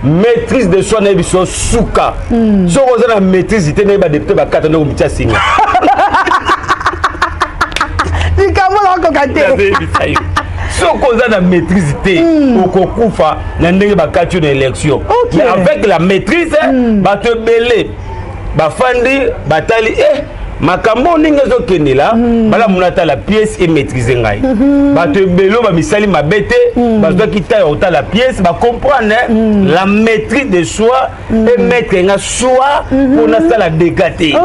Maîtrise de soi nayebi so suka. Soki oza na maîtrise te, nayebi badepute bakata ndoko mitia singa. Likambo nakoka te. Nazoyebisa yo, soki oza na maîtrise te, okokufa na ndenge bakati yo na élection. Mais avec la maîtrise, bato ebele bafandi batali eh makambo ndenge ezokendela, malamu natala pièce emaîtrise ngai. Bato ebele oyo bamisali mabe te, bazwaki ta ya kotala pièce, bacomprendre la maîtrise de soi emaître nga soi mpo nasala dégâts te.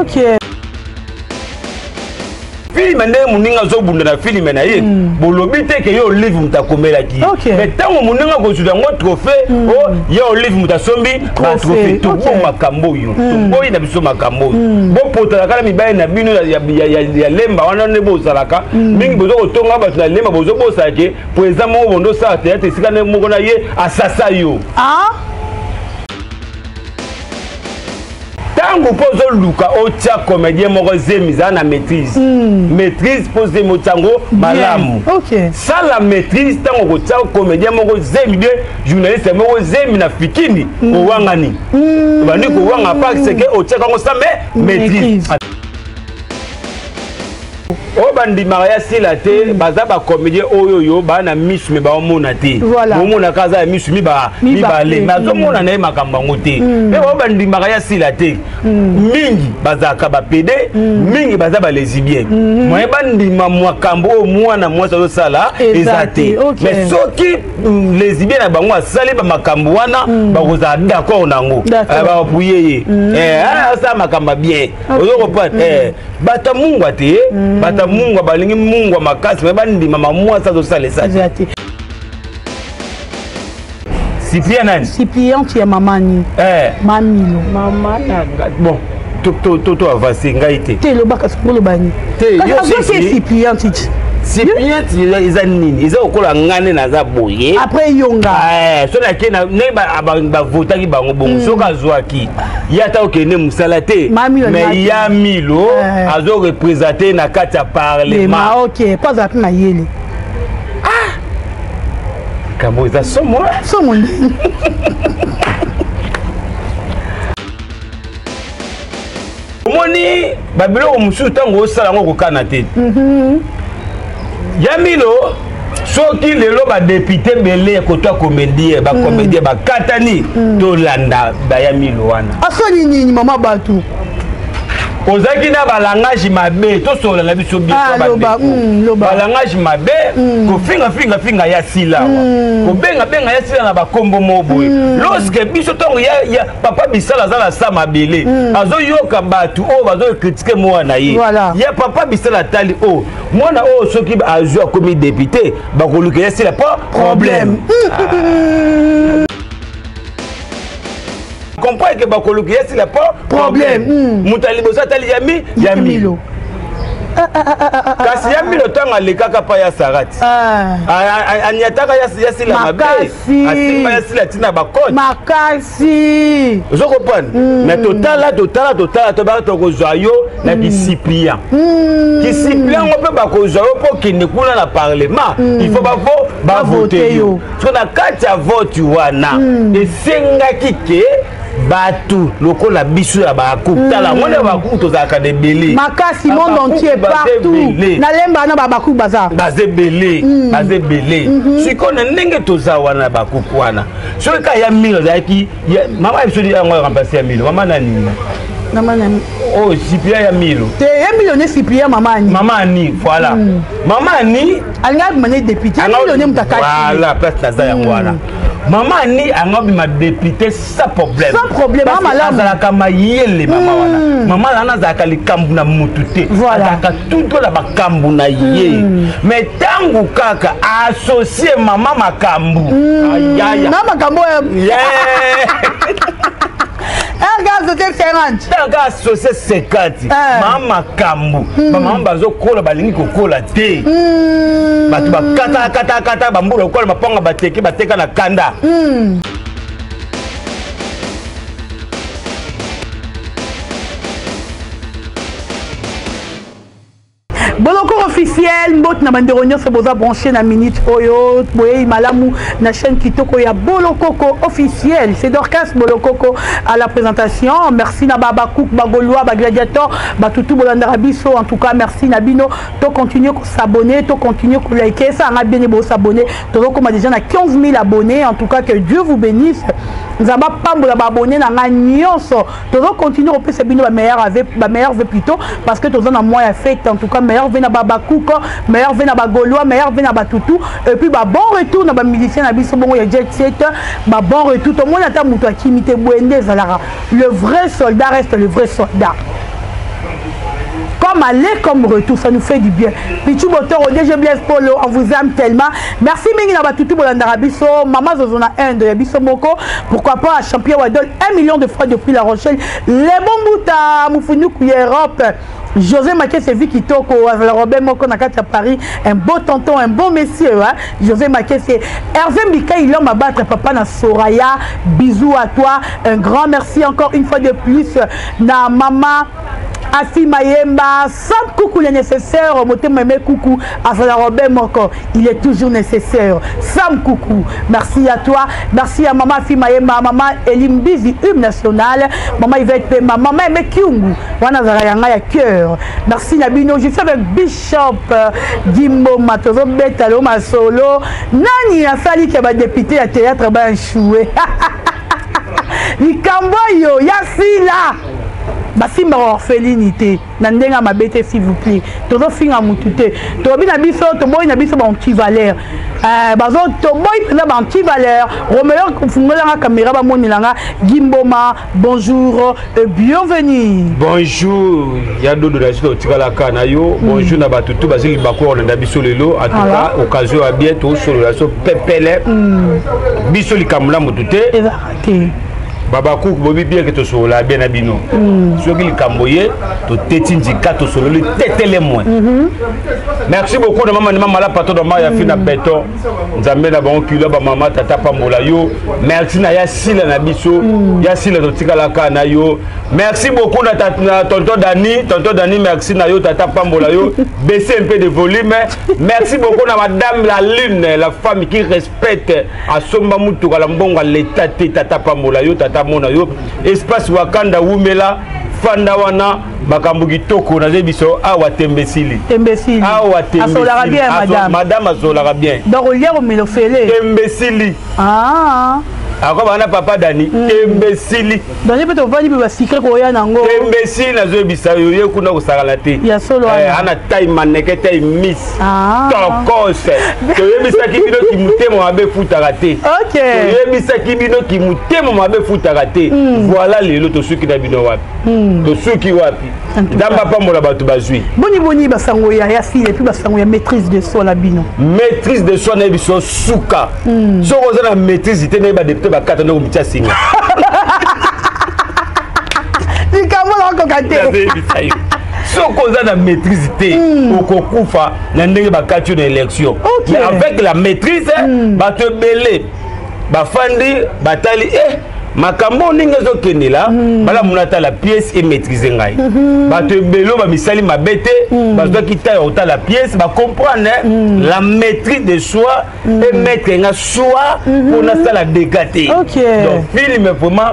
Film ndenge moninga azobunda na film na ye, bolobi te ke ye Olive moto akomelaki. Mais ntango moninga akozwa yango trophée, o ye Olive moto asombi batrophée. Tobo makambo oyo, toboyi na biso makambo oyo. Bopotalaka na mibali na bino ya Lemba wana nde bozalaka mingi, boza kotonga bato na Lemba, bozobosala ke président moko bondo osala théâtre esika nde moko na ye asasa yo. Ntango mpo ozoluka otia comédien moko zemi, zala na maîtrise. Maîtrise mpo zemi otia yango malamu. Sala maîtrise ntango okotia comédien moko zemi, bien journaliste moko zemi na Fikini, owangani, obandi kowanga parce que otiaka yango sans maîtrise. Oyo bandimaka ya sila te, baza bacomédien oyo oyo baa na misu me baomona te. Bomonaka aza ya misu mibale, me azomona na ye makambo yango te. Mpe oyo bandimaka ya sila te mingi, bazalaka bapédés mingi, baza balesbiennes. Moye bandima makambo oyo mwana mwasi azosala eza te. Mais soki lesbienne na bango asali bamakambo wana, bakozala d'accord nango, baappuyer ye, asala makambo ya bien. Ozo comprendre? Bato ya mungwa te, bato ya mungwa balingi mungwa makasi, me bandima mamwasi azosala esa te. Cyprien nani? Suppliante ya mamani. Mamilo. Mama na bon, to avance ngai te. Te, lobaka oloba nini? Te. Kasi suppliante ti. Suppliante eza nini? Eza kokola ngai nde naza boye. Après yonga. Soki ake ndenge bavotaki bango bongo, soki azwaki ye, ata okende mosala te, mais ya Milo azoreprésente na kati ya parlement. Ok, po azala mpe mayele. Likambo eza somo. Somo ndenge. Omoni babiloko mosusu, ntango osala yango kokana te. Ya Milo, soki lelo badéputés ebele kotwa comédien, bacomédien bakatani, tolanda baya Milo wana. Asali nini mama bato? Ozalaki na balangage mabe, tosolola na biso. Biso balangage mabe, kofingafingafinga ya sila awa, kobengabenga ya sila na bakombo mo boye. Lorsque biso ntango ya papa Bisala aza na sa mabele, azoyoka bato oyo bazocritiquer mwana ye. Ya papa Bisala atali oyo mwana oyo, soki azwi akomi député, bakoluka ya sila po problème. Comprendre ke bakoluka ya sila po problème. Moto ya liboso atali ya Ya Milo. Kasi ya Milo, ntango alekaka pa ya Sarati, aniataka ya sila mabe, asimba ya sila ntina bakote. Makasi. Ozo comprendre? Mais totala, totala, totala, tobaka tokozwa yo na kisuppliant. Kisuppliant yango mpe bakozwa yo mpo okende kuna na parlement, il faut bavo bavote yo. So na kati ya vote wana, esengaki ke bato lokola biso ya bakuku, tala mwana ya bakuku, tozalaka na ebele. Makasi, monde entier, partout nalemba na babakuku baza. Baza ebele, baza ebele. Sikoyo na ndenge toza wana na bakuku wana, soki ka ya Milo azalaki mama ya biso yango remplace ya Milo, mama nani? Oyo suppléant ya Milo. Te, ya Milo ne suppléant mama Ani. Mama Ani, voilà, mama Ani. Alingaki bima ne député, ya Milo ne moto akati. Voilà, place naza yango wana. Mama Ani anga bima député sans problème. Sans problème. Mama azalaka mayele, mama wana, mama wana azalaka likambo na mutu te, azalaka tout na makambo na ye. Mais ntango kaka associe mama makambo na makambo oyo associé 50. Ntango associé 50, mama makambo, bamama bazokola, balingi kokola te. Bato bakatakatakata bambula lokola mapanga, bateke bateka na kanda. Boloko. Officiel, mbote na bandeko nyonso boza branché na minute oyo, boyei malamu na chaîne kitoko ya Bolokoko Officiel. C'est Dorcas Bolokoko à la présentation. Merci na baba Cook, ba Gaulois, ba Gladiator, ba Tutu bolandaka biso. En tout cas, merci na bino. To continuer ko s'abonner, to continuer ko liker, ça nga bien bo s'abonner. To koma déjà na 15 000 abonnés. En tout cas, que Dieu vous bénisse. Nzambe apambola ba abonnés na nga nyonso. Tozo continuer kopesa bino ba meilleurs vœux, ba meilleurs vœux plutôt, parce que toza na mois ya fête. En tout cas, meilleurs vœux na baba Cook, meilleurs vœux na ba Gaulois, meilleurs vœux na ba Tutu, et puis ba bon retour na ba musiciens na biso bongo ya Jet Set, ba bon retour. Tomoni ata moto akimi te, boye nde ezalaka. Le vrai soldat reste le vrai soldat. Comme aller, comme retour, ça nous fait du bien. Pichu Botoro, DG Blaise Polo, on vous aime tellement. Merci mingi na batutu bolandaka biso, Mama Zozo na Inde, ya biso moko. Pourquoi pas champion Wadol 1 million de fois depuis La Rochelle. Les bons bouta, Moufounikou Europe. José Makese Kitoko, azala Robert Moko na kati ya Paris, un beau tonton, un beau monsieur, hein? José Makese, Hervé Mikaï, l'homme à battre, papa na Soraya, bisous à toi, un grand merci encore une fois de plus na maman Afi Mayemba, Sam Koukou le nécessaire, motema aimé Koukou, azala Robert Moko, il est toujours nécessaire. Sam Koukou, merci à toi, merci à maman Afi Mayemba, maman Elimbizi, hymne national, maman Yvette Pema, maman Aimé Kyungu, wana azala yanga ya cœur. Merci Nabino, je suis avec Bishop Gimbo Matozo Beta lo masolo, nani asali ke ba député ya théâtre ba échoué. Likambo yo ya sila. Basimba orpheline te na ndenge ya mabe te, s'il vous plaît. Tozofinga mutu te, tobi na biso, toboyi na biso ba anti-valeur. Bazo toboyi mpenza ba anti-valeur. Romeo fungolanga caméra bamonelanga. Gimboma, bonjour et bienvenue. Bonjour ya dodo na biso totikalaka na yo. Bonjour na bato tu bazali libaku kolanda biso lelo. En tout cas, occasion ya bien tosolola so pepele. Biso likambo na motu te. Ezalaka te. Baba Cook bobi bien que tosolola bien na bino. Soki likambo ye toteti nzika tosololi tetele moins. Merci beaucoup na mama ni mama la patron de Maya Fina Beton. Nzambe na bango kilo ba mama tata pambola yo. Merci na ya sila na biso. Ya sila totikalaka na yo. Merci beaucoup na tata, na tonton Dani, tonton Dani merci na yo tata pambola yo. Baissez un peu de volume. Merci beaucoup na madame la lune, la femme qui respecte asomba mutuka la mbongo l'état te tata pambola yo tata mona yo. Espace Wakanda wumela fanda wana makambo kitoko na biso awa tembesili. Tembesili. Awa tembesili. Asolaka bien madame. Madame asolaka bien. Donc olia ko melofele. Tembesili. Ah. Ako bana papa Dani tembesili. Donc peut ovandi pe ba secret ko ya nango. Tembesili nazo bisa yo ye kuna ko sakala te. Ya solo wana. Ana taille maneke taille miss. Ah. Tokos. Toyebisaki bino ki mutemo mabe futaka te. OK. Toyebisaki bino ki mutemo mabe futaka te. Voilà lelo tosuki na bino wapi. Tosuki wapi. Ndamba pambola bato bazwi. Boni boni basango ya ya fille et puis basango ya maîtrise de soi la bino. Maîtrise de soi na biso suka. Soko oza na maîtrise te na ba député ba kata ndoko mitia singa. Likambo na koka te. Soko oza na maîtrise te, okokufa na ndenge bakati na élection. Mais avec la maîtrise, bato ebele bafandi batali makambo ndenge ezokendela, bala mona la pièce et maîtriser ngai. Bato ebele ba misali mabete, bazwaki taille ya kotala la pièce, ba comprendre la maîtrise de soi et mettre nga soi pour nasala dégâts te. Donc film vraiment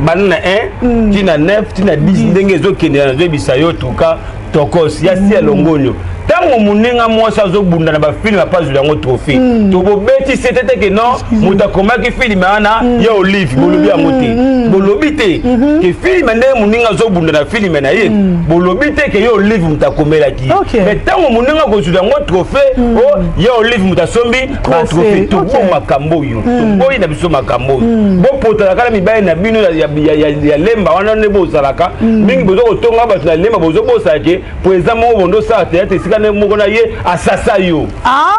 bana na 1, ti na 9, ti na 10 ndenge ezokendela nazoyebisa yo tuka tokos ya si ya longonyo. Tango moninga mwasi azobunda na ba film apazuli yango trophée. Tobobeti c'était te que non, moto akomaki film wana ya Olive, bolobi yango te. Bolobi te que film ndenge moninga azobunda na film na ye, bolobi te que ye Olive moto akomelaki. Mais tango moninga akozwila yango trophée, oh ya Olive moto asombi ba trophée. Tobo makambo oyo, toboyi na biso makambo oyo. Bopotalaka na mibali na bino ya lemba wana nde bozalaka. Mingi bozo kotonga bato na lemba, bozo bosala ke président moko bondo sala théâtre esika nde moko na ye asasa yo. Ah?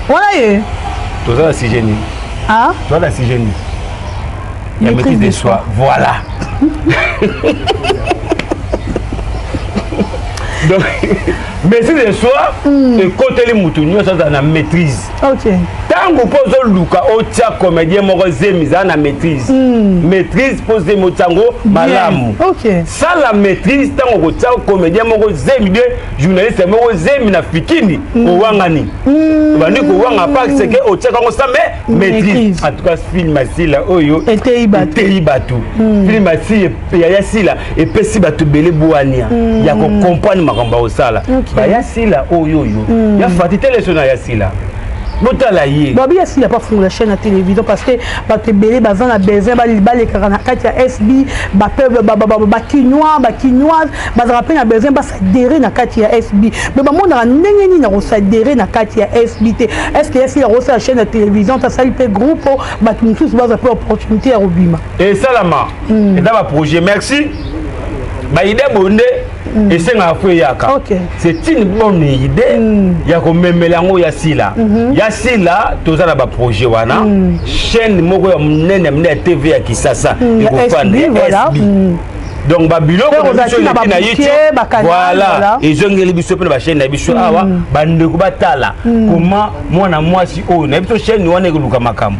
Wana ye? Toza na sujet nini? Ah? Toza na sujet nini? Ya maîtrise de soi. Voilà. Donc, Maîtrise de soi ekoteli mutu nyonso azala na maîtrise. Ntango mpo ozoluka otia comédien moko zemi, ezala na maîtrise. Maîtrise mpo zemi otia yango malamu. Sala maîtrise ntango okotia comédien moko zemi, de journaliste moko zemi na fikini, owangani, obandi kowanga parce que otiaka yango sans maîtrise. En tout cas, film asila oyo eteyi bato. Eteyi bato. Film asi ya Sila epesi bato ebele bwania ya kocomprendre makambo ya kosala. Baya Sila oyo oyo ya Fati te, leso na ya Sila, botala ye. Babi ya Sila bafungola chaîne ya télévision parce que bato ebele baza na besoin balekaka na kati ya SB. Bakinois, bakinoise bazalaka mpe na besoin basadhérer na kati ya SB, mais bamonaka ndenge nini na kosadhérer na kati ya SB te. Est ce que ya Sila kosala chaîne ya télévision, tasali mpe groupe, bato mosusu bazwa mpe opportunité ya kobima? Esalama, eza baprojet. Merci, baidée boye nde esengaka fo eyaka. C'est une bonne idée ya komemela yango ya Sila. Ya Sila, toza na baprojet wana, chaîne moko ya monene ya monene ya TV ya Kisasa ekofanda ya SB. Donc babiloko na biso eleki na YouTube, voilà, ezongeli biso mpe na bachaîne na biso awa. Bandeko batala comment mwana mwasi oyo na biso, chaîne wana ekoluka makambo,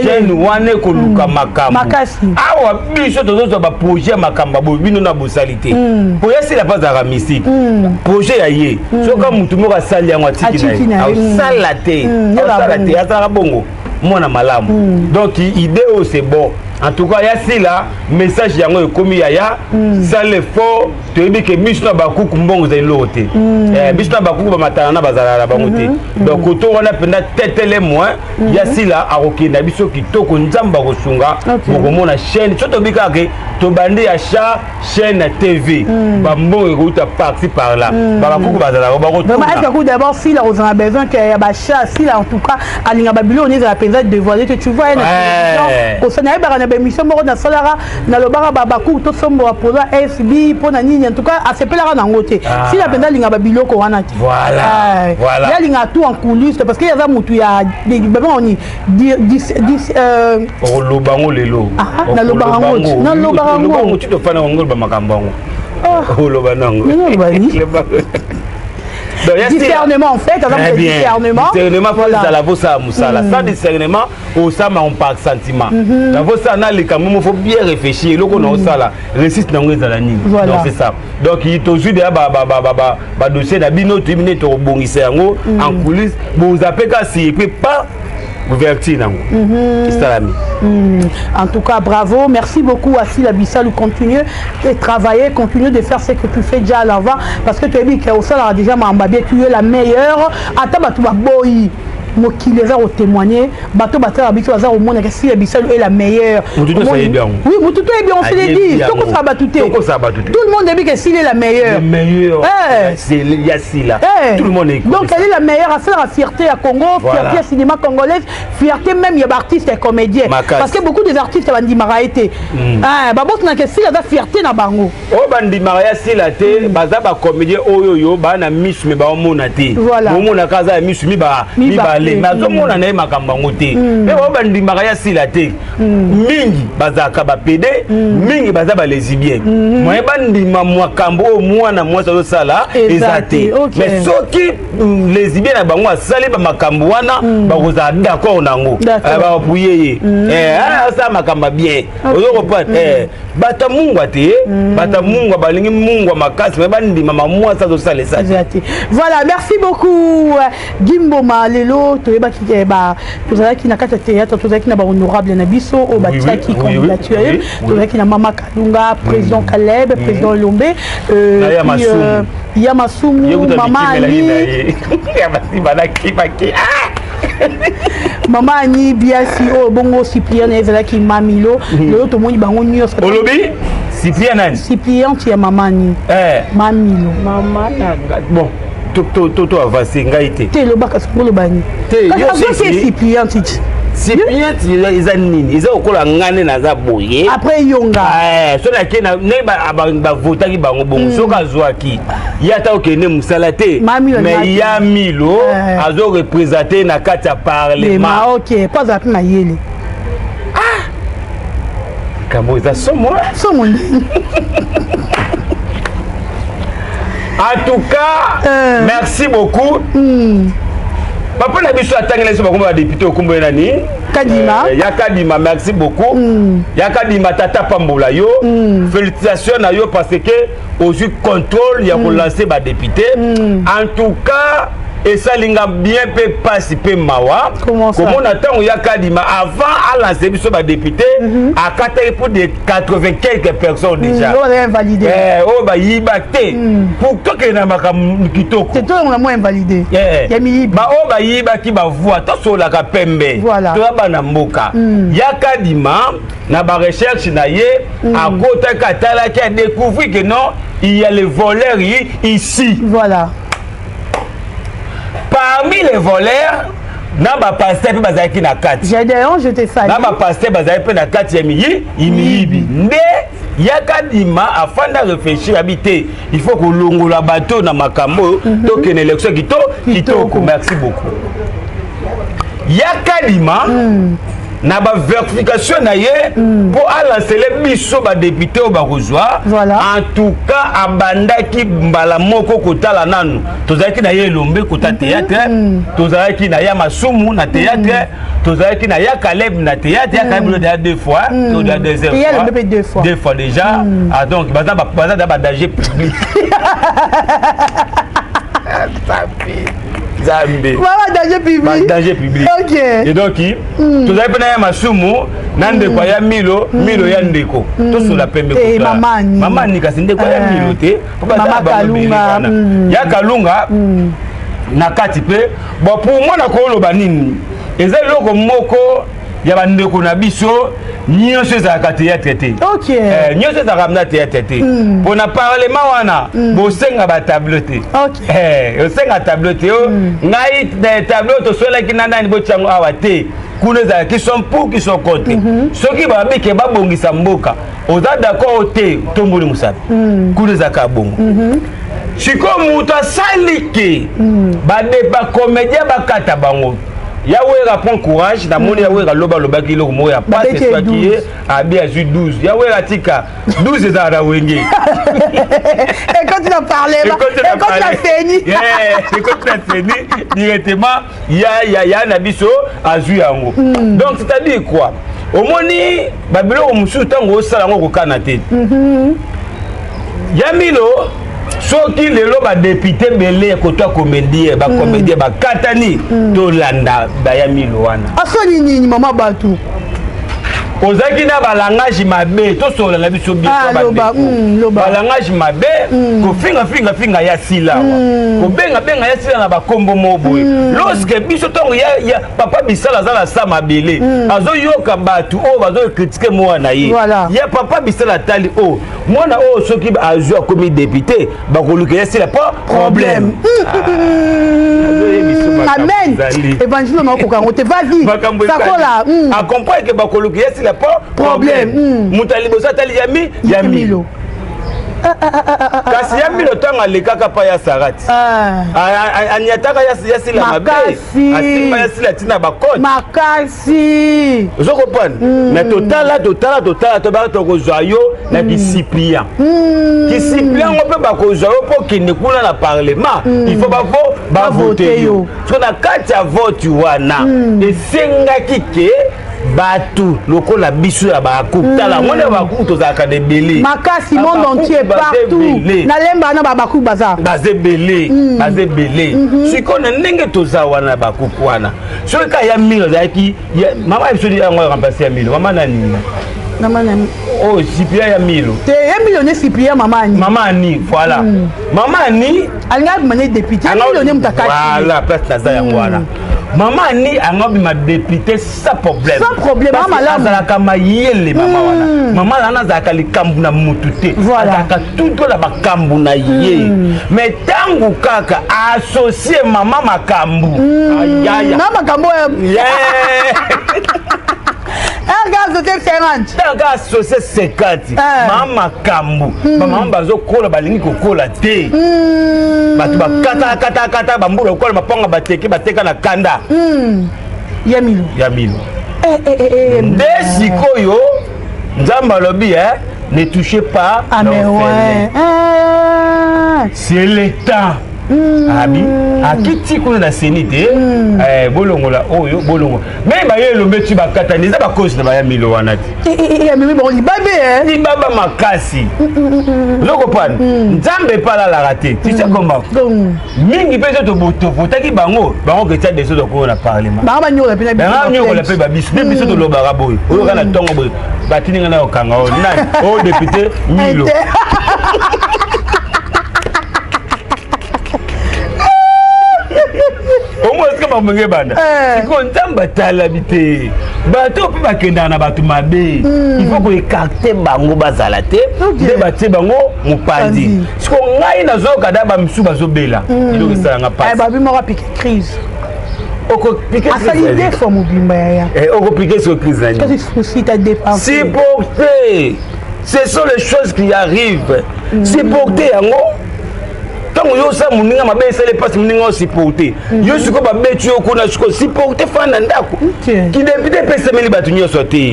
chaîne wana ekoluka makambo. Awa biso tozozwa baprojet ya makambo boye, bino na bosali te. Po ya Sila mpe azalaka mystique, projet ya ye, soki motu moko asali yango, atiki na ye, osala te, osala te, azalaka bongo mwana malamu. Donc idée oyo, c'est bon. En tout cas, ya Sila, message yango ekomi. Yaya, sala effort. Toyebi ke biso na bakuku, mbongo ezali eloko te. Biso na bakuku, bamatana na bazalaka na bango te. Donc koto wana mpenza tetele moins, ya Sila akokenda biso kitoko, Nzambe akosunga. Bokomona chaîne so tobi kaka ke tobandi ya cha chaîne ya TV, bambongo ekouta parti par là, babakuku bazalaka. Bakotuna d'abord Sila kozala besoin ke ya bacha. Sila, en tout cas, alinga babiloko ni ezala mpenza dévoilé te, tu vois. Ye na télévision nayebaka na baémission moko nasalaka, nalobaka babakuku tosomboka polo ya SB mpo na nini. En tout cas, asepelaka nango te. Sila mpenza alinga babiloko wana te. Ye alingaka tout en coulisse parce que ye aza motu ya babengani. Oloba yango lelo. Nalobaka yango, nalobaka yango. Ti tofanda yango, oloba makambo yango, oloba nango. Discernement, en fait. Aza discernement. Discernement, faut ezala, bosala mosala sans discernement, osala par sentiment. Navosala na likambo mo, faut bien réfléchir eloko na osala, réussite nango ezala nini. Donc c'est ça. Donc tozwi deya badossier na bino, toyebi nde tokobongisa yango en coulisse. Boza mpe kasi epe pas ouverture nango esalami. En tout cas, bravo. Merci beaucoup à Sila Bissalou. Continue de travailler, continue de faire ce que tu fais déjà à l'avant. Parce que tu as dit que au déjà bien, tu es la meilleure. Ata batu baboyi, mokili eza kotémoigner, bato batala biso baza komona ke Sila Bisalu est la meilleure. Motu to sayebi yango. Oui, motu to yebi, on se le dit, tokosala bato te. Tokosala bato te. Tout le monde yebi ke Sila est la meilleure. Le meilleur, c'est ya Sila, tout le monde est. Donc elle est la meilleure, asalaka fierté ya Congo, fierté ya cinéma congolaise, fierté même ya baartiste ya comédien, parce que beaucoup des artistes bandimaka ye te, babosanaka Sila aza fierté na bango. Oyo bandimaka ya Sila te, baza bacomédien oyo oyo baa na misu me baomona te. Bomonaka aza ya misu mibale, me azomona na ye makambo yango te. Mpe oyo bandimaka ya Sila te mingi, bazalaka bapédé mingi, baza balesbienne. Moye bandima makambo oyo mwana mwasi azosala eza te. Mais soki lesbienne na bango asali bamakambo wana, bakozala d'accord nango, baappuyer ye, asala makambo ya bien. Ozo comprendre? Bato ya mungwa te, bato ya mungwa balingi mungwa makasi, me bandima mamwasi azosala esa te. Voilà, merci beaucoup Gimboma. Lelo toyebaki, tozalaki na kati ya théâtre, tozalaki na bahonorable na biso oyo batiaki candidature. Tozalaki na mama Kalunga, président Caleb, président Lombe, ya Masumu, mama Ani, mama Ani Biasi oyo bongo suppléant na ye ezalaki Mamilo. Lelo tomoni bango nyonso. Olobi suppléant nani? Suppléante ya mama Ani, Mamilo. Mama nanga, bon, to avance ngai te. Te, elobaka soki olobani. Te. Suppléante ti. Suppléante eza nini? Eza lokola ngai nde naza boye. Après yonga. So nake ndenge bavotaki bango bongo, soki azwaki ye, ata okende mosala te, mais ya Milo azoreprésente na kati ya parlement. Ok, po azala mpe mayele. Kambo eza somo. Somo ndeni? En tout cas, merci beaucoup. Papa na biso atangela biso bakombo ya député, okombo ye nani? Kadima. Ya Kadima, merci beaucoup. Ya Kadima, tata pambola yo. Félicitations na yo parce que ozwi contrôle ya kolancer badéputé. En tout cas, esalinga bien mpe pasi mpe mawa komona ntango ya Kadima, avant alance biso badéputé, akataki pour de 80 quelques personnes déjà oyo bayiba te pour tokende na makambo kitoko. Baoyo bayibaki bavoix, tosolaka pembe, toya bana mboka. Ya Kadima, na barecherche na ye, akotaki, atalaki, adécouvrir que non, il y a les voleurs ici. Parmi les voleurs, na bapasteur mpe bazalaki na kati. Gédéon, je te salue. Na bapasteur bazalaki mpe na kati ya miyi miyibi. Nde yaka ndima, afanda, réfléchir, abi te, il faut kolongola bato na makambo oyo, tokende élection kito kitoko. Merci beaucoup. Yaka ndima, na bavérification na ye mpo alancele biso badéputé oyo bakozwa. En tout cas, abandaki mbala moko kotala nanu. Tozalaki na ye Elombe kota théâtre, tozalaki na ya Masumu na théâtre, tozalaki na ya Caleb na théâtre. Ya Caleb déjà deux fois, to déjà deuxième fois. Deux fois. Deux fois déjà. Ah, donc baza baza da badanger public. Nzambe. Voilà, danger public. Danger public. Et donc tozali mpe na ya Masumu na ndeko ya Milo. Milo ya ndeko, tosola pembe. Mama ni kasi ndeko ya Milo te. Mama Kalunga. Ya Kalunga na kati mpe. Bon, pour moi, nakoloba nini? Eza eloko moko ya bandeko na biso. Nyonso ezalaka théâtre te. Nyonso ezalaka na théâtre te. Mpo na parlement wana, bosenga batableau te. Osenga tableau te o ngai tableau tosolaki na nani, botiango awa te. Kuna ezalaki sont pour qui sont contre. Soki babike babongisa mboka, oza d'accord te, tomboli mosapi. Kuna ezalaka bongo. Sikoyo moto asali ke bacomédien bakata bango, ya Wera prend courage. Namoni ya Wera loba, alobaki eloko moko ya pasi, eswaki ye, abi azwi 12. Ya Wera, tika 12, ezala na Wenge. Ekoti na parlement, ekoti na CENI. Ekoti na CENI directement. Ya na biso azwi yango. Donc, c'est à dire quoi? Omoni babiloko mosusu, ntango osala yango, kokana te. Ya Milo, soki lelo badéputé ebele kotwa comédien, bacomédien bakatani, tolanda baya Milo wana. Asali nini, mama bato? Ozalaki na balangage mabe, tosolola na biso biso balangage mabe, kofingafingafinga ya Sila awa, kobengabenga ya Sila na bakombo mo boye. Lorsque biso, ntango ya papa Bisala aza na sa mabele, azoyoka bato oyo bazocritiquer mwana ye, ya papa Bisala atali oyo mwana oyo, soki azwi, akomi député, bakoluka ya Sila po problème. Amen, évangile naokoka yango te. Vas-y, sakola. Acomprendre ke bakoluka ya Sila po problème. Moto ya liboso atali ya Milo. Kasi ya Milo, ntango alekaka pa ya Sarati, aniataka ya Sila mabe, asimba ya Sila ntina bakote. Makasi. Ozo comprendre? Mais totala, totala, totala, tobaka, tokozwa yo na kisuppléant. Kisuppléant ngo mpe bakozwa yo mpo okende kuna na parlement, il faut bavo bavote yo. So na kati ya vote wana, esengaki ke bato lokola biso ya bakuku, tala mwana ya bakuku, tozalaka na ebele. Makasi, monde entier, partout nalemba na babakuku baza. Baza ebele, baza ebele. Sikoyo na ndenge toza wana na bakuku wana, soki ka ya Milo azalaki mama ya biso, yango remplace ya Milo, mama nani? Mama nani? Oyo suppléant ya Milo. Te, ya Milo ne suppléant mama Ani. Mama Ani, voilà, mama Ani. Alingaki bima ne député, ya Milo ne moto akati. Voilà, place naza yango wana. Mama Ani anga bima député sans problème. Sans problème. Mama azalaka mayele, mama wana. Mama wana azalaka likambo na mutu te, azalaka tuto na bakambo na ye. Mais ntango kaka associe mama Makambo, ayaya na makambo oyo associé 50. Ntango associé 50, mama Makambo, bamama bazokola, balingi kokola te. Bato bakatakatakata bambula kokola mapanga, bateke, bateka na kanda. Ya Milo. Ya Milo nde sikoyo Nzambe alobi: "Ne touchez pas." Ah, mais ouais. C'est l'état. Abi akiti kuna na seni te, bolongola oyo bolongola me baye Elombe ti bakatani, eza bakosi na baya Milo wana te. Amemi bango libabe. Libaba makasi. Ozokopana, Nzambe epe alalaka te. Tu sais comment mingi mpe so tovotaki bango, bango ketia desordre koyo na parlement. Bango banyokola mpe na biso. Bango nyokola mpe babiso nde biso tolobaka boye. Oyoka na ntongo boye, batindi nga na kokanga oyo nani, oyo député Milo. Omoi esika makambo ebanda sikoyo, Nzambe atalabi te. Bato mpe bakendaka na bato mabe, il faut koécarter bango, bazala te. Nde batie bango mopanzi. Sikoyo ngai nazoyoka da bamisusu bazobela, eloko esalanga pasi. Babi moko apike crise. Okopike. Asali deux fois mobimba, yaya. Okopike siko crise nani? Kasi souci ta dépense. Supporter, ce sont les choses qui arrivent. Supporter yango. Ntango yo osala moninga mabe, esali mpasi, moninga osupporte yo. Sikoyo babeti yo kuna, sikoyo supporte fa na ndako. Kidéputé epesameli bato nyonso te.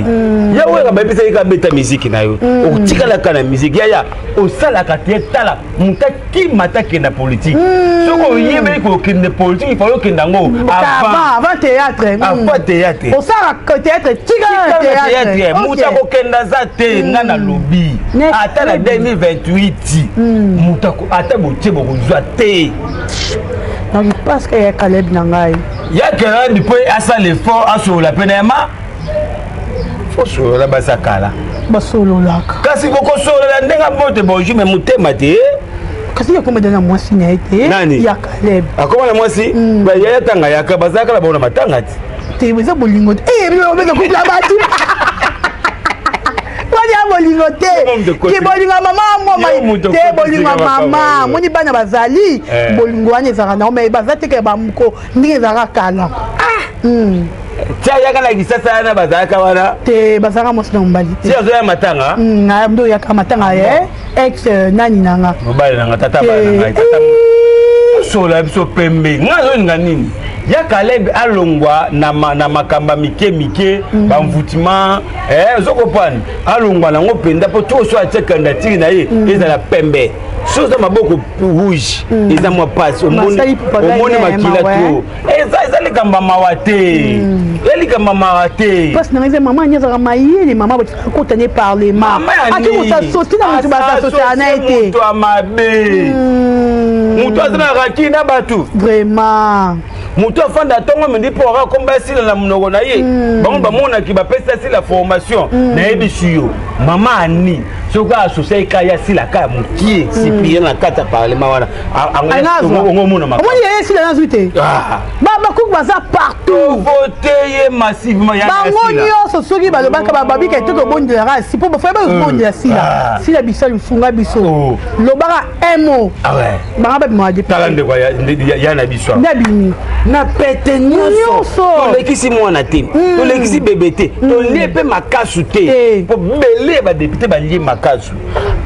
Ya weka bayebisaki ka beta miziki na yo, otikalaka na miziki. Yaya, osalaka te. Tala moto akima ta akenda politike. Soki oyebeli kokende politike, ifale okende yango avant. Avant théâtre. Avant théâtre. Osalaka théâtre, tika théâtre. Moto akokende aza te. Nga nalobi, ata na 2028, moto ata botie bokozwa te. Donc parce que ya Caleb na ngai. Ya Caleb mpo asala effort, asolola mpe na yama. Fosolola, baza kala. Basololaka. Kasi bokosolola ndenge mbote, bonjour, mais motema te. Kasi yakoma na mwasi na ye te. Nani? Ya Caleb. Akoma na mwasi. Yaya tanga yaka, bazalaka na bango na matanga ti. Te, eza bolingo te. Obeza couple ya bato wani ya bolingo te. Ki bolingo ya mama moma te, bolingo ya mama moni bana bazali, bolingo wana ezalaka nango, mais baza teke bamuko ndenge ezalaka kala. Tia yaka na Kisasa wana, bazalaka wana. Te, bazalaka mwasi na mobali te. Ti azoya matanga. Nde oyaka matanga ye ex nani nanga. Mobali nanga, tata bana na ngai, tata sola biso pembe. Nga azolinga nini? Ya Caleb alongwa na makambo ya mike mike, bamvutima, ozokopana, alongwa nango mpenza, mpo to so atie candidature na ye, ezala pembe. So oza maboko rouge, eza mwa pasi. Omoni makila to eza likambo ya mawa te, eza likambo ya mawa te. Mpasi nanga eza mama ani azalaka mayele, mama akota ne parlement, ati kosasoti na moto basasotaka na ye te. Moto ya mabe, moto aza na raki na bato. Vraiment. Moto afanda ntongo mindi mpo aka komba esila na monoko na ye. Bango bamonaki bapesi asila formation. Nayebisi yo, mama ani soki asosia eka ya sila ka ya mokie Cyprien na kati ya parlement wana, ongomona. Omoni ye esila nazwi te. Bakuku baza partout. Vote ye massivement. Bango nyonso soki balobaka, babika te, tobondelaka si mpo bafaye bazobondela sila sila biso lifunga biso, lobaka un mot, bango babimaka. Tala ndeko ya na biso. Nde abimi. Na pete nyonso, tolekisi mwana te, tolekisi bebe te, tolie mpe makasu te, po bele ya badéputé balie makasu.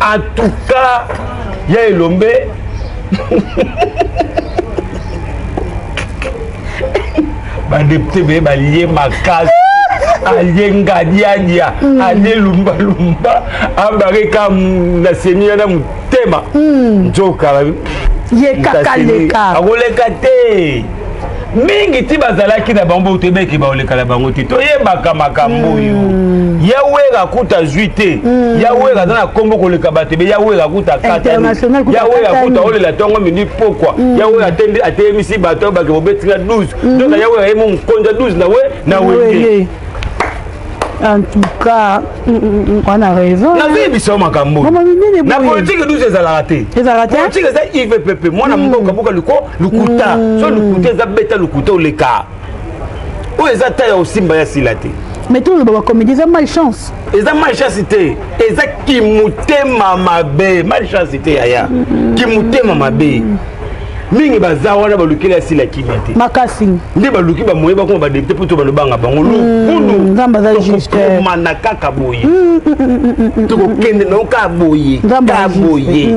En tout cas, ya Elombe, badéputé beye balie makasu, alie ngadiadia, alie lumbalumba, abareka na seni wana motema nzoka. Ye kaka leka. Akoleka te. Mingi ti bazalaki na bango, toyebaki baoleka na bango te. Toyebaka makambo oyo. Ya Wera kuta zwi te. Ya Wera aza na nkombo koleka bato ebe. Ya Wera kuta katani, ya Wera kuta olela ntongo mindi pokwa. Ya Wera ateyemisi bato bake bobetinga 12, donc ya Wera ye mo mokonzi ya 12 na we na wenge. En tout cas, wana raison. Nazoyebisa yo makambo. Na politike, 12 ezalaka te. Ezalaka te. Politike eza ivpp, mwana mboka mboka liko lukuta. So lukuta eza beta lukuta, oleka. Oyo eza ta ya osimba ya sila te. Mais toloba bacomédie eza malchance. Eza malchance te, eza kimutema mabe. Malchance te yaya, kimutema mabe. Mingi baza wana balukeli ya sila kimia te. Makasi. Nde baluki bamoye bakoma badéputé mpo to balobanga bango lukulu. Nzambe aza juste. Tokokomana kaka boye, tokokende nango kaka boye, kaka boye.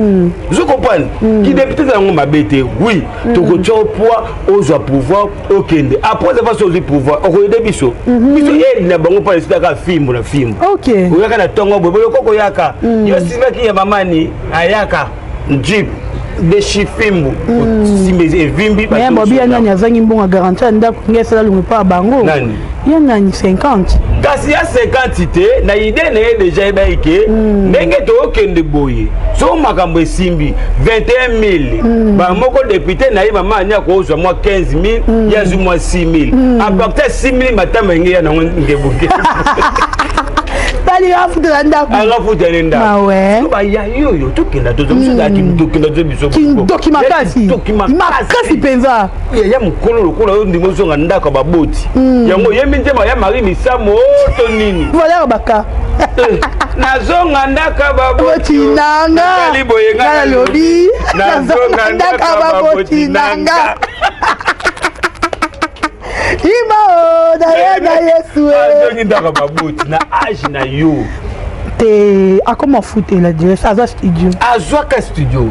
Ozo comprendre, kidéputé eza yango mabe te. Oui, tokotia poids, ozwa pouvoir, okende. Après avoir ozwi pouvoir, okoyede biso biso aide na bango mpo esitaka fimbu na fimbu. Oyaka na ntongo boye, boye koko oyaka yo simaki ya mamani, ayaka jeep. Deshifimbu osimba evimbi. Mais bobi ya nani azangi mbongo ya garantie ya ndako, ngai esala lungu epa ya bango. Nani? Ya nani 50. Kasi ya 50 te, na idée na ye déjà eyebaki ke ndenge tookende boye, so makambo esimbi 21 000, bamoko député na ye mama ani akozwa mwa 15 000, ye azwi mwa 6 000. À partir ya 6 000, matama enge ya nango ngebuke. Tali afutela ndako. Angafutele ndako. Mawe. So bayayi oyo tokenda tozwa biso, ezalaki tokenda tozwa biso. Kindoki makasi. Kindoki makasi mpenza. Ya mokolo lokola oyo ndimi ozonga ndako ya baboti yango, oyembi nzembo ya Marie Misamu o to nini? Valeur baka. Nazonga ndako ya baboti. Baboti nanga. Natali boye, nga nga nalobi nazonga ndako ya baboti nanga, ima o na ye na Yesu e. Azongi ndako ya baboti na âge na yo. Te, akoma futela adresse, aza studio. Azwaka studio.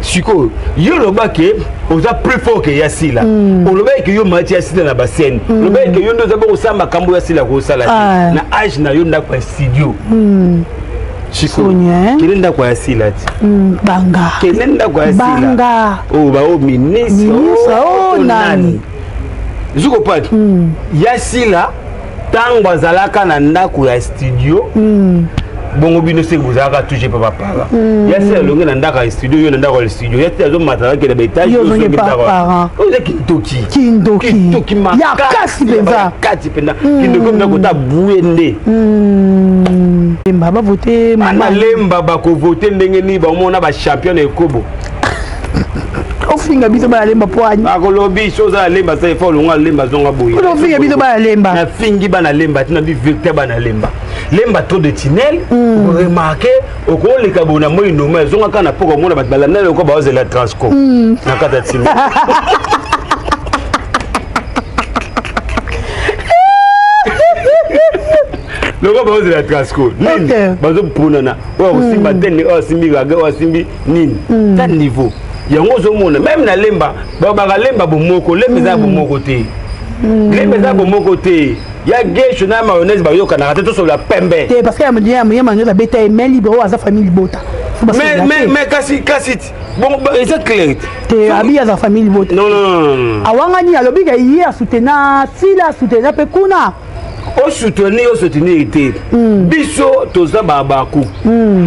Sikoyo yo olobaki oza plus fort ke ya Sila, olobaki ke yo mati ya Sila na bascène, olobaki ke yo nde oza bokosala makambo ya Sila kosala te. Ah. Na âge na yo, ndako ya studio sikoyo. Soni, hein? Kende ndako ya Sila ti. Banga. Kende ndako ya Sila. Banga. Oyo bao ministre. Ministre, oh, to. Nani? Zukopati ya Sila, ntango azalaka na ndako ya studio, bongo bino seki bozalaka touche pa bapara. Ya Sila alongi na ndako ya studio, yo na ndako ya studio. Ya Sila azomata, akende baétage. Yo ozongi pa parent. Oza kindoki. Kindoki. Kindoki. Ya kasi mpenza. Ya kati mpenza, kindoki mpenza, kota buye nde. Lemba bavote. Bana Lemba bakovote ndenge nini? Bamona bachampion na ekobo. Ofinga biso bana Lemba po ani? Bakolobi so oza na Lemba, sa efa olonga Lemba, zonga boye. Ofinga biso bana Lemba. Nafingi bana Lemba tina bi vecteur bana Lemba. Lemba trop de tunnel. Remarque, okoleka boye na moi noma, ezonga kaka na poko, omona bato balanda loko baozela Transco na kati ya tunnel. Loko baozela Transco nini? Bazopunana, oyo akosimba tene, oyo asimbi raga, oyo asimbi nini, ta niveau yango ozomona. Même na Lemba balobaka Lemba bomoko. Lemba eza ya bomoko te, Lemba eza bomoko te. Ya Gesho na mayonnaise bayokanaka te, tosolola pembe. Te, parce que ya mayonnaise abeta ye main libre, oyo aza famille libota. Mais kasi ti bon, eza clair. Te, abi aza famille libota. Non, non, non. Awangani, alobi ke ye asutena Sila, asutena mpe kuna. Osoutenir, osoutenir te. Biso toza babaku,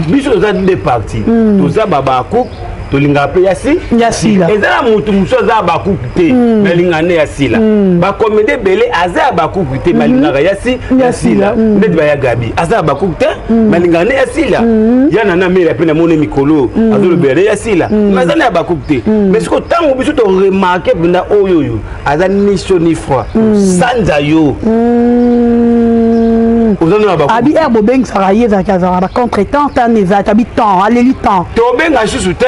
biso toza deux parties, toza babaku, tolingaka mpe ya si Ya Sila. Eza na motu mosusu aza ya bakuku te, mais alingaka nde ya Sila. Bacomédie ebele aza ya bakuku te, mais alingaka ya si Ya ya Sila. Sila. Ndeti baya Gabi, aza ya bakuku te, mais alingaka nde ya Sila. Ya nana mela mpe namoni mikolo azolobela nde ya Sila, mais aza na ya bakuku te. Mais sikoyo ntango biso toremarquer mpenza oyo aza ni chaud ni froid, sanza yo oza na bakuku. Abi aire bobengisaka ye, ezalaki azalaka bacontretemps, tane ezalaki abi temps, aleli temps. Tobenga lisusu te.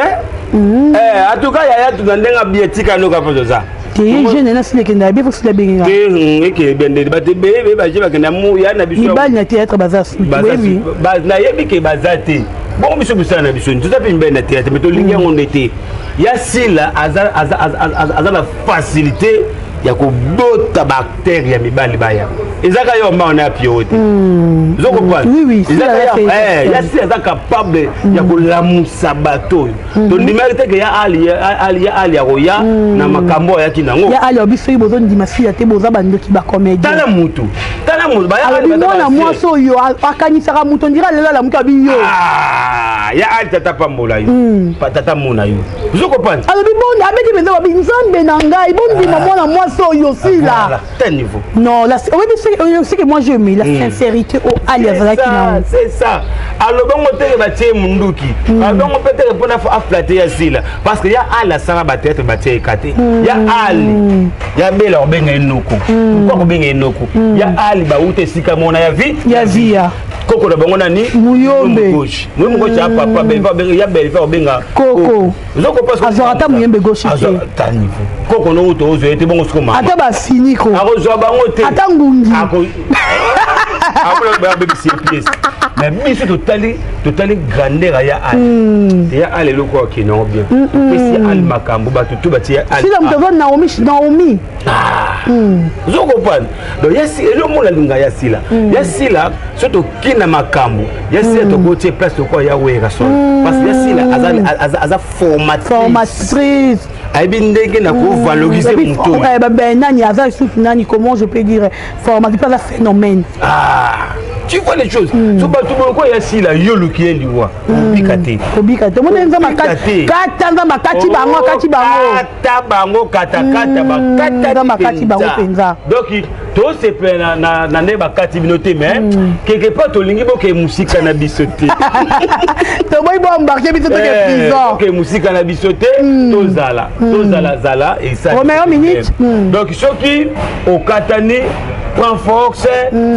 En tout cas yaya, tuna ndenge abie, tika noka mpo toza. Te, ye jeune na Sila ekendaka bien, fo Sila abenginga. Te, ekele bendele, bato ebele baje bakenda ya na biso. Mibali na théâtre baza suki, boyebi. Nayebi ke baza te. Bongo biso mosala na biso, toza mpe mibali na théâtre, mais tolingi yango nde te. Ya Sila aza na facilité ya kobota baacteur ya mibali baya, ezaka yo mbao na ya Pio te, ozokomprendre? Oui, oui. Ya Sila aza capable ya kolamusa bato oyo tondimaki te ke ya Ali, ya Ali akoya na makambo ayaki nango. Ya Ali abi soki bozondima Sila te, boza bandoki, bacomédien. Tala mutu, tala mutu. Alobi mwana mwasi oyo akanisaka moto ondira lelo alamuki, abi yo. Ya Ali, tata pambola yo, tata mona yo, ozokomprendre? Alobi bon, abeti mpenza, babi Nzambe na ngai, bondima mwana mwasi oyo Sila. Tel niveau. Non, la, oyebi ce que moi j'ai aimé, la sincérité oyo Ali azalaki nango. C'est ça. Alobango teke batie munduki, alobango mpe teke mpona aflatter ya Sila, parce que ya Ali asala bathéâtre, batie eka te. Ya Ali, ya Bela kobenga ye noko. Pourquoi kobenga ye noko? Ya Ali bauta esika mona ya vie. Ya vie ya koko na bango nani? Muyombe. Gauche, Muyombe gauche ya papa Belva, ya Belva obenga. Koko. Azwaka ata Muyembe gauche te. Ta niveau koko no uto ozwa ye te, bongo siko mama. Ata bafiniko. Akozwa bango te. Ata ngungi. Abebisi ye pièce. Mais biso totali, totali grandeur ya Ale. Ya Ale, eloko akende yango bien. Topesi Ale makambo, bato tu batie Ale. Sila moto aza Naomi, Naomi. Ozo comprendre? Donc ya eloko alinga ya Sila, ya Sila, so tokenda makambo ya Sila, tokotie place lokola ya Werrason, parce que ya Sila aza formatrice. Formatrice. Ayebi ndenge na kovaloriser moto. Nani aza lisusu nani, comment je peux dire, formatrice, aza phénomène. Ah, tu vois les choses? So bato boloko ya Sila, yo luki ye liwa, obika te. Obika te, omoni Nzambe te. Kata, Nzambe akati bango, akati bango. Kata bango, katakata. Nzambe akati bango mpenza. Donc tosepela na nde bakati bino te, mais quelque part tolingi boke mosika na biso te. Toboyi boembarquer biso, toke prison. Boke mosika na biso te, tozala tozalazala. Romeo minute. Donc soki okatani, prends force,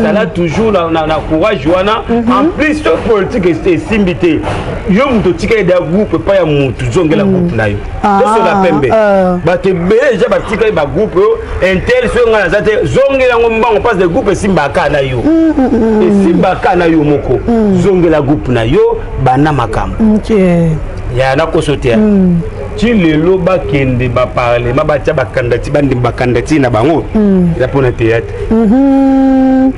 zala toujours na courage wana. En plus, so politique esimbi te, yo moto otika eda groupe epai ya motu, zongela groupe na yo, tosola pembe. Bato ebele deja batikali bagroupe oyo intel. Soki ngai naza te, zongela yango mbango, parce que groupe esimbaka na yo, esimbaka na yo moko. Zongela groupe na yo, banda makambo ya nakoso te. Ti lelo bakende baparlement, batia bakandati, bandima bakandati na bango, eza mpona théâtre,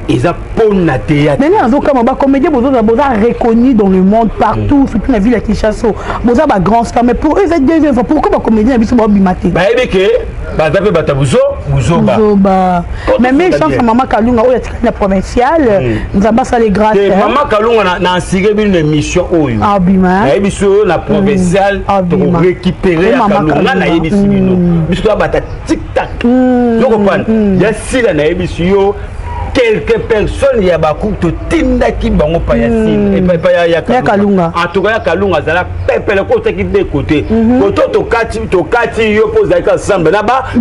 eza mpona théâtre. Mais nazokama, bacomédien boza, boza reconnu dans le monde partout, surtout na ville ya Kinshasa, boza bagrand star, mais pour eux eza deuxième fois. Pourquoi bacomédien na biso baobima te? Bayebi ke baza mpe bato ya buzoba. Buzoba. Mais mes chance, mama Kalunga oyo atikali na provincial, Nzambe asali grâce. Mama Kalunga, na assuré bino na émission oyo. Abima. Nayebi so oyo na provincial, tokorécupérer ya Kalunga. Nayebisi bino, biso toyabata tic-tac, tokopana ya Sila. Nayebisi yo, quelques personnes ya bacoup totindaki bango pa ya Sila, epa ya Kalunga. En tout cas, ya Kalunga azala pepele ko otaki de côté koto, tokati, tokati yo mpo ozalaki ensemble na bato.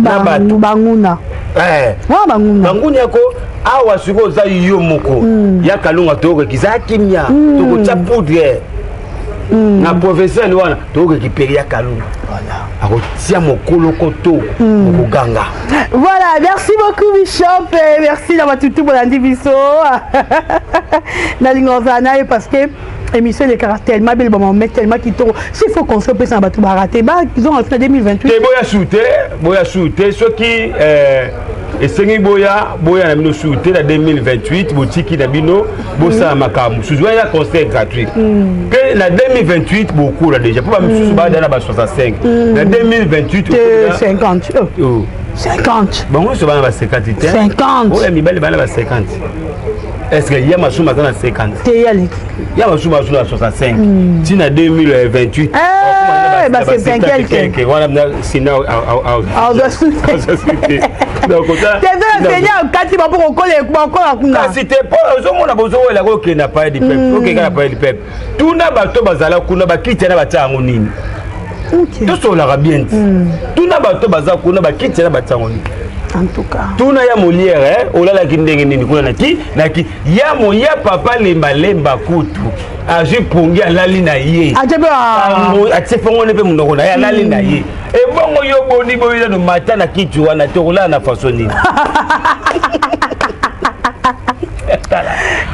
Banguna. Wana banguna. Banguna yako awa. Sikoyo oza yo moko ya Kalunga, toyokoki eza kimia, tokotia poudre na professeur wana, tokorécupérer ya Kalunga, akotia mokolo koto okoganga. Voilà, merci beaucoup Bishop, merci na batutu bolandi biso. Nalinga ozala na ye parce que émission elekaka tellement bele, bamame tellement kitoko. S'il faut conseil opesa na bato barate bazonga na 2028. Te, boya su te, boya su te. Soki esengi boya, boya na bino su te na 2028. Botiki na bino, bosala makambo mosusu wana, eza conseil gratuit. Mpe na 2028 bokola déjà, mpo bamisusu bada na ba 65 na 2028. 50, 50. Bango nyonso bana ba 50 te. 50. Oyo mibali bana ba 50. Est ce que ya Masumu aza na 50? Te, yaleki. Ya Masumu aza na 65 ntina 2028. Ba 70 quelque. Wana sina. Seigneur okati bapo kokola kuna. Kasi te, mpo ozomona bozowela kokende na Palais du Peuple, okeka na Palais du Peuple, tuna bato bazala kuna, bakiti na batia yango nini? Tosololaka bien ti. Tuna bato baza kuna, bakiti na batia yango nini? En tout cas. Tuna ya Molière, olalaki ndenge nini kuna naki naki ya moya. Papa Lembalemba kutu azwi pongi, alali na ye, atie fongone mpe monoko na ye, alali na ye. Ebongo yo boni boyi nano mata na kiti wana te, kolala na façon nini? Tala,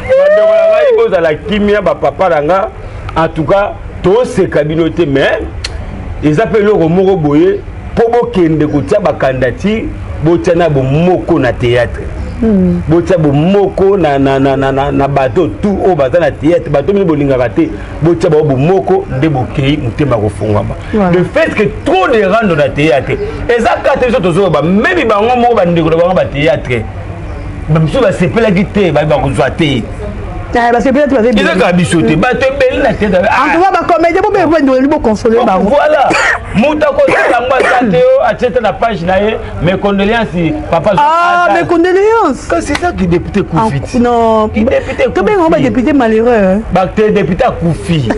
bandeko na ngai, bozala kimia, bapapa na nga. En tout cas, toseka bino te, mais eza mpe eloko moko boye mpo bokende kotia bakandidature, botia na bomoko na théâtre, botia bomoko na bato tu oyo baza na théâtre, bato bino bolingaka te, botia bango bomoko nde bokei motema kofungwama. Le fait que trop de rando na théâtre eza kate, biso tozoloba memi bango moko, bandeko na bango bathéâtre bamisusu basepelaki te, bakozwa te. Basepela te, baza. Eza kaka biso te, bato ebele na théâtre. En tout cas, bacomédien bobendoleli, boconsole bango. Voilà, moto akosala yango aza te. Oyo atie te na page na ye: mes condoléances, papa. Ah, mes condoléances. Kasi eza ki député kufi. Non, tobengango badéputé malheureux. Bate député akufi,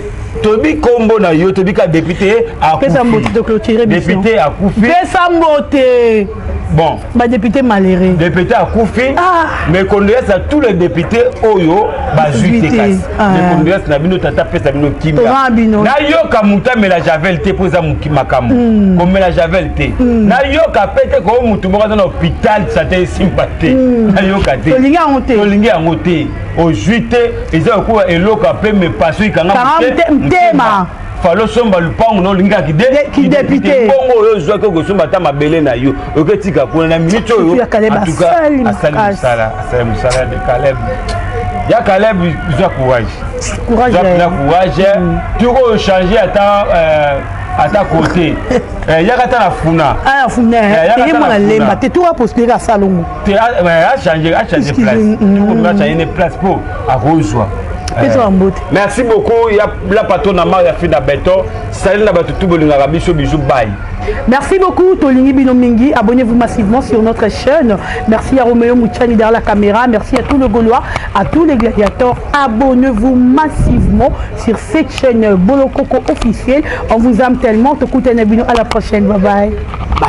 toyebi nkombo na yo, toyebi ka député. Pesa mbote, toclôturer. Député akufi. Pesa mbote. Bon, badéputé malheureux. Député akufi. Ah. Mes condoléances à tous les députés oyo bazwi te. Kasi Ah. mes condoléances na bino, tata pesa bino kimia. Toza bino. Nayoka motu amela javel te mpo eza makambo komela javel te. Nayoka pe te ko motu moko aza na hôpital, sante esimba te. Nayoka te. Tolingi yango te. Tolingi yango te. Ozwi te, eza lokola eloko ape mepaso ikanga Kanga motema. Falo somba lupango na olingi kaka Kidéputé. Mbongo oyo ozwaki, okosomba ata mabele na yo, oketika kuna na minute oyo. Surtout ya Caleb, En tout cas, asali asali makasi. mosala, asali mosala de Caleb. Ya Caleb, zwa courage. Courage, Zwa eh. mpena courage. Tuko ochange ata ata côté. Yaka ata na funa. Aya funa. Eh, yaka ye ata na mwana funa. lemba te, to apostuler asalongo. Te, achange, achange Excuse, place. Tuko achange ne place mpo akozwa. Pesa bambote. Merci beaucoup ya la patronne na mar ya fina beton sali na bato tu bolingaka biso. Bisous, bye. Merci beaucoup, Tolingi Bino Mingi. Abonnez-vous massivement sur notre chaîne. Merci à Roméo Mouchani derrière la caméra. Merci à tous les Gaulois, à tous les gladiateurs. Abonnez-vous massivement sur cette chaîne Bolokoko officielle. On vous aime tellement. Tokutana bino à la prochaine. Bye bye. Bye.